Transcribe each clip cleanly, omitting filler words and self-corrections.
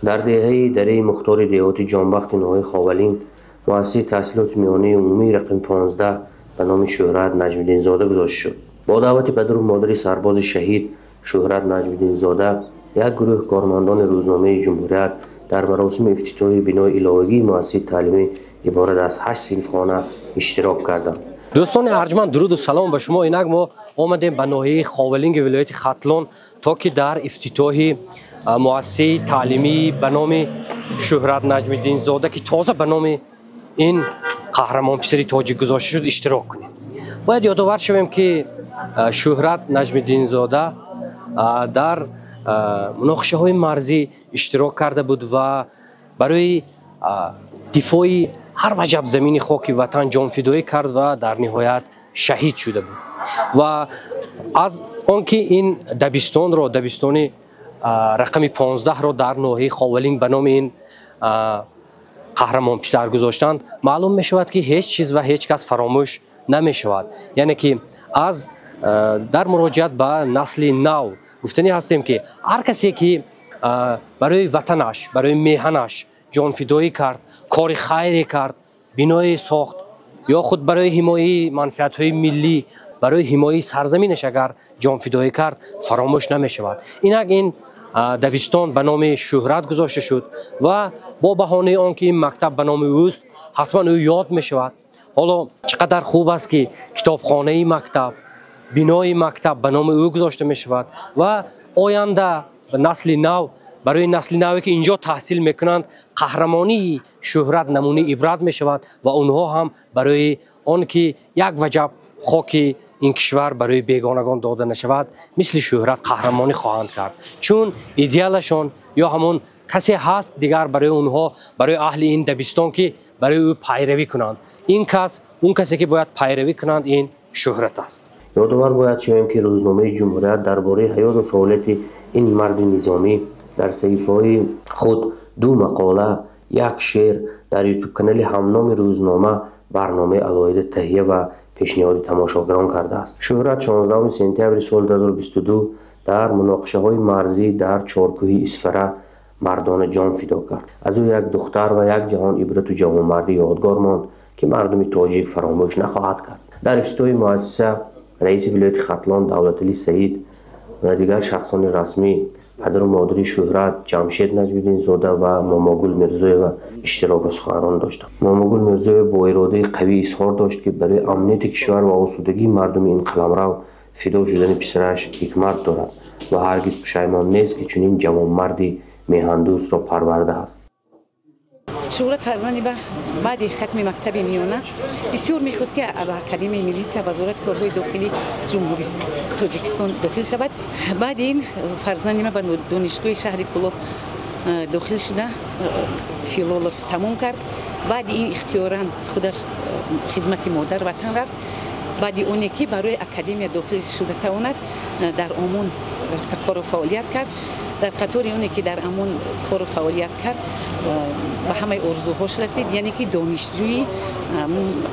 Дар деҳаи Дараи Мухтори деҳоти Ҷонбахти ноҳияи Ховалинг муассисаи таҳсилоти миёнаи умумии рақами 15 ба номи Шӯҳрат Наҷмиддинзода гузошта шуд. Бо даъвати падару модари сарбози шаҳид Шӯҳрат Наҷмиддинзода як гурӯҳ кормандони рӯзномаи Ҷумҳурият дар маросими ифтитоҳи бинои иловагии муассисаи таълимӣ иборат аз 8 синфхона иштирок карданд. Дӯстони арҷманд, дуруду салом ба шумо. Инак мо омадем ба ноҳияи Ховалинги вилояти Хатлон, то ки дар ифтитоҳи муассисаи таълимӣ ба номи Шӯҳрат Наҷмиддинзода, ки тоза ба номи ин қаҳрамон писари тоҷик гузошта шуд, иштирок кунем. Бояд ёдовар шавем, ки Шӯҳрат Наҷмиддинзода дар муноқишаҳои марзӣ иштирок карда буд ва барои дифои ҳар ваҷаб замини хоки ватан ҷонфидоӣ кард ва дар ниҳоят шаҳид шуда буд. Ва аз он ки ин дабистонро, дабистони рақами 15-ро дар ноҳияи Ховалинг ба номи ин қаҳрамон писар гузоштанд, маълум мешавад, ки ҳеҷ чиз ва ҳеҷ кас фаромӯш намешавад. Яъне ки аз дар муроҷиат ба насли нав гуфтанӣ ҳастем, ки ҳар касе ки барои ватанаш, барои меҳанаш ҷонфидоӣ кард, кори хайре кард, биное сохт ё худ барои ҳимояи манфиатҳои миллӣ, барои ҳимояи сарзаминаш агар ҷонфидоӣ кард, фаромӯш намешавад. Инак ин дабистон ба номи Шӯҳрат гузошта шуд ва бо баҳонаи он ки ин мактаб ба номи ӯст, ҳатман ӯ ёд мешавад. Ҳоло чӣ қадар хуб аст, ки китобхонаи мактаб, бинои мактаб ба номи ӯ гузошта мешавад ва оянда насли нав, барои насли наве ки инҷо таҳсил мекунанд, қаҳрамонии Шӯҳрат намунаи ибрат мешавад ва онҳо ҳам барои он ки як ваҷаб хоки ин кишвар барои бегонагон дода нашавад, мисли Шӯҳрат қаҳрамонӣ хоҳанд кард, чун идеалашон ё ҳамон касе ҳаст дигар барои онҳо, барои аҳли ин дабистон, ки барои ӯ пайравӣ кунанд. Ин кас, он касе ки бояд пайравӣ кунанд, ин Шӯҳрат аст. Ёдовар бояд шавем, ки рӯзномаи Ҷумҳурият дар бораи ҳаёту фаъолияти ин марди низомӣ дар саҳифаҳои худ ду мақола, як шеър, дар ютуб-канали ҳамноми рӯзнома барномаи алоҳида таҳия ва пешниҳоди тамошогарон кардааст. Шӯҳрат 16 сентябри соли 2022 дар муноқишаҳои марзӣ дар Чоркӯҳи Исфара мардона ҷон фидо кард. Аз ӯ як духтар ва як ҷаҳон ибрату ҷавонмардӣ ёдгор монд, ки мардуми тоҷик фаромӯш нахоҳад кард. Дар ифтитоҳи муассиса раиси вилояти Хатлон Давлатали Саид ва дигар шахсони расмӣ, падару модари Шӯҳрат Ҷамшед Наҷмиддинзода ва Момогул Мирзоева иштирок ва суханрон доштанд. Момогул Мирзоева бо иродаи қавӣ изҳор дошт, ки барои амнияти кишвар ва осудагии мардуми ин қаламрав фидо шудани писараш ҳикмат дорад ва ҳаргиз пушаймон нест, ки чунин ҷавонмарди меҳандӯстро парвардааст. Шӯҳрат фарзанди баъди хатми мактаби миёна бисёр мехост, ки ба Академияи милитсия, Вазорати корҳои дохилии Ҷумҳури Тоҷикистон дохил шавад. Баъди ин фарзанди ман ба донишгоҳи шаҳри Кӯлоб дохил шуда, филолог тамом кард. Баъди ин ихтиёран худаш хизмати модар ватан рафт. Баъди оне ки барои академия дохил шуда тавонад, дар Омон рафта кору фаъолият кард. Дар қатори оне ки дар Амон кору фаъолият кард, ба ҳамаи орзуҳош расид, яъне ки донишҷӯи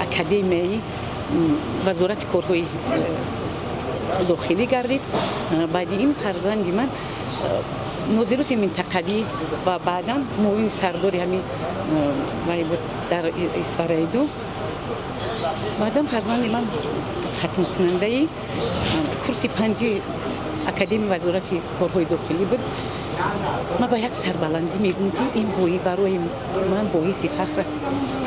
академияи Вазорати корҳои дохилӣ гардид. Баъди ин фарзанди ман нозироти минтақавӣ ва баъдан муовини сардори ҳамин вай буд дар Исфараи ду. Баъдан фарзанди ман хатмкунандаи курси панҷи Академияи Вазорати корҳои дохилӣ буд. Ман ба як сарбаландӣ мегӯм, ки ин барои ман боиси фахр аст.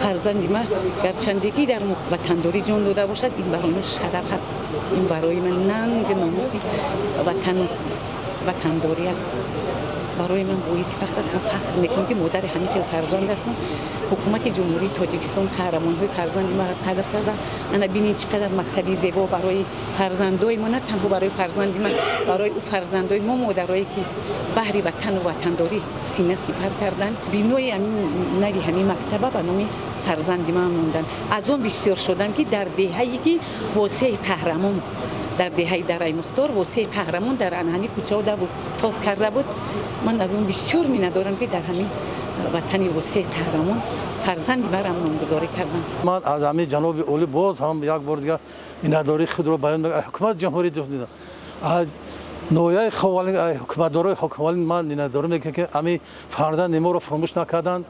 Фарзанди ман гарчандегӣ дар ватандорӣ ҷон дода бошад, ин барои ман шараф аст, ин барои ман нанг номуси ватану ватандорӣ аст, барои ман боиси фахр аст. Ман фахр мекунам, ки модари ҳамин хел фарзанд ҳастам. Ҳукумати Ҷумҳурии Тоҷикистон қаҳрамонҳои фарзанди маро қадр карда. Ана бинед, чӣ қадар мактаби зебо барои фарзандои мо, на танҳо барои фарзанди ман, барои ӯ фарзандои мо, модарое ки баҳри ватану ватандорӣ сина сипар карданд, бинои нави ҳамин мактаба ба номи фарзанди ман монданд. Аз он бисёр шудам, ки дар деҳае ки восеи қаҳрамон, дар деҳаи Дараи Мухтор восеи қаҳрамон дар ҳамин кӯчао даву тоз карда буд, ман аз он бисёр миннатдорам, ки дар ҳамин ватани восеи қаҳрамон фарзанди марам номгузорӣ карданд. Ман аз ҳамин ҷаноби олӣ боз ҳам як бор дигар миннатдории худро баён, ҳукумати Ҷумҳурии Ноҳияи Ховалинг, ҳукуматдорои Ховалинг ман миннатдорӣ мекунам, ки ҳами фарзанди моро фуромӯш накарданд,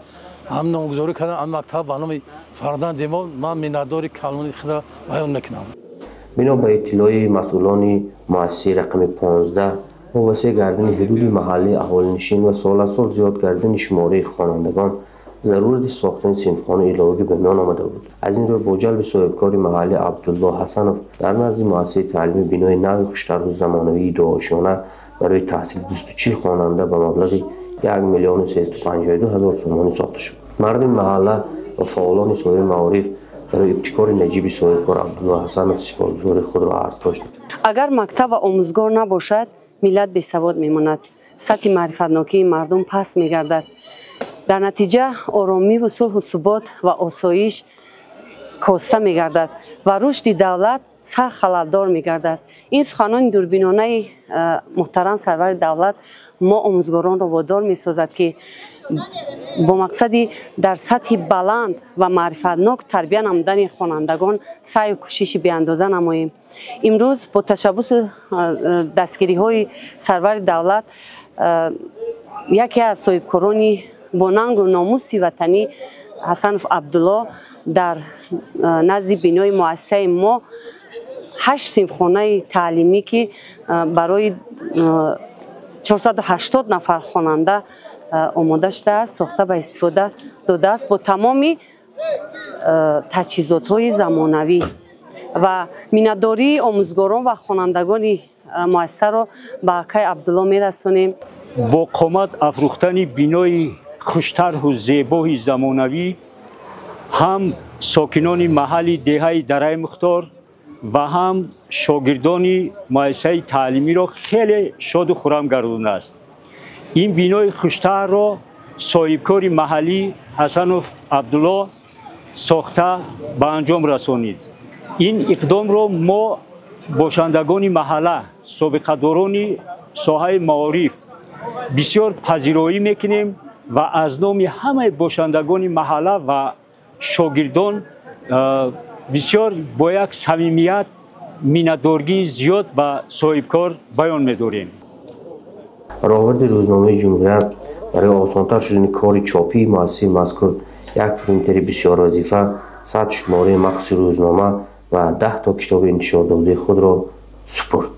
ҳам номгузорӣ карданд, ҳам мактаб ба номи фарзанди мо. Ман миннатдори калони худро баён мекунам. Бино ба иттилои масъулони муассисаи рақами 15, бо васеъ гардани ҳудуди маҳаллии аҳолинишин ва сол аз сол зиёд гардани шумораи хонандагон, зарурати сохтани синфхонаи иловагӣ ба миён омада буд. Аз ин рӯ бо ҷалби соҳибкори маҳаллӣ Абдулло Ҳасанов дар назди муассисаи таълимӣ бинои нави хуштарҳу замонавии дуошёна барои таҳсили 240 хонанда ба маблағи 1 352 000 сомонӣ сохта шуд. Мардуми маҳалла ва фаъолони соҳаи маориф барои ибтикори наҷиби соҳибкор Абдулло Ҳасанов сипосгузории худро арз доштанд. Агар мактаб ва омӯзгор набошад, миллат бесавод мемонад, сатҳи маърифатнокии мардум паст мегардад. Дар натиҷа оромиву сулҳу субот ва осоиш коста мегардад ва рушди давлат сахт халалдор мегардад. Ин суханони дурбинонаи муҳтарам сарвари давлат мо омӯзгоронро водор месозад, ки бо мақсади дар сатҳи баланд ва маърифатнок тарбия намудани хонандагон саъю кӯшиши беандоза намоем. Имрӯз бо ташаббусу дастгириҳои сарвари давлат яке аз соҳибкорони бо нангу номуси ватанӣ Ҳасанов Абдулло дар назди бинои муассисаи мо 8 синфхонаи таълимӣ, ки барои 480 нафар хонанда омода шудааст, сохта ба истифода додааст бо тамоми таҷҳизотҳои замонавӣ. Ва миннатдории омӯзгорон ва хонандагони муассисаро ба акай Абдулло мерасонем. Бо қомат афрӯхтани бинои хуштарҳу зебои замонавӣ ҳам сокинони маҳалли деҳаи Дараи Мухтор ва ҳам шогирдони муассисаи таълимиро хеле шоду хуррам гардондааст. Ин бинои хуштарҳро соҳибкори маҳаллӣ Ҳасанов Абдулло сохта ба анҷом расонид. Ин иқдомро мо бошандагони маҳалла, собиқадорони соҳаи маориф бисёр пазироӣ мекунем ва аз номи ҳамаи бошандагони маҳалла ва шогирдон бисёр бо як самимият миннатдоргии зиёд ба соҳибкор баён медорем. Роҳбарди рӯзномаи Ҷумҳурият барои осонтар шудани кори чопии муассисаи мазкур як принтери бисёрвазифа, 100 шумораи махсуси рӯзнома ва 10 то китоби интишордодаи худро супурд.